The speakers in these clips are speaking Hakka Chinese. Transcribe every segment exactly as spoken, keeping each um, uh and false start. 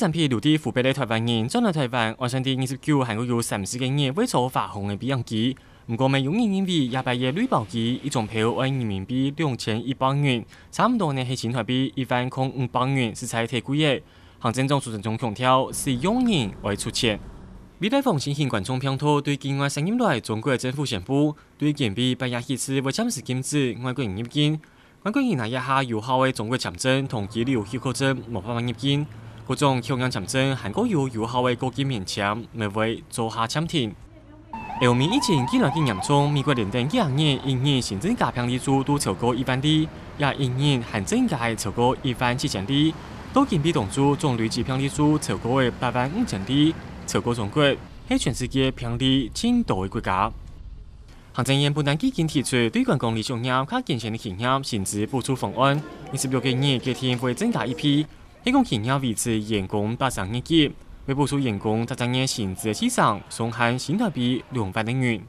三批留在湖北个臺灣人轉來臺灣，安算在二十九還過有三十個日會坐華航个飛行機。毋過，乜有人認為，這擺个類包機一張票愛人民幣兩千一百元，差毋多呢係新臺幣一萬空五百元，實在忒貴了。行政長蘇貞昌強調，使用人愛出錢。未來防新型冠狀病毒對境外散入來，中國政府宣布，對今晡日半夜起始會暫時禁止外國人入境。 外國人拿這下有效个中國簽證同居留許可證無辦法入境，各種抗疫簽證還過有有效个過境免簽，乜會做下暫停。歐美疫情近來緊嚴重，美國連等幾下日，一日新增加病例數都超過一萬例，這一日還增加超過一萬七千例。到今晡日當晝總累計病例數超過个八萬五千例，超過中國，係全世界病例盡多个國家。 行政院不丹基金提出對觀光旅宿業較艱辛个企業薪資補助方案，二十六個日決定會增加一倍，係講企業維持員工八成月給，會補助員工逐隻月薪資个四成，上限新臺幣兩萬个銀。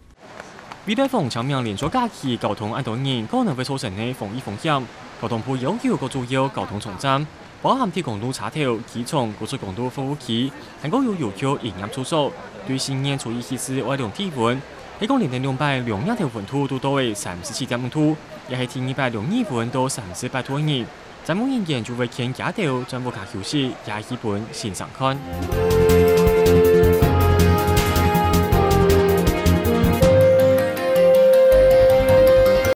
未來防清明連續假期交通恁多人，可能會造成个防疫風險。交通部要求各主要交通總站， 包含鐵公路車頭、機場、高速公路服務區，還過有郵局營業處所，對新年初一起始愛量體溫，係講連等兩擺量額頭溫度都到位三十七點五度，也係第二擺量體溫到三十八度个人，站務人員就會牽佢兜轉屋下休息，也係基本先生看。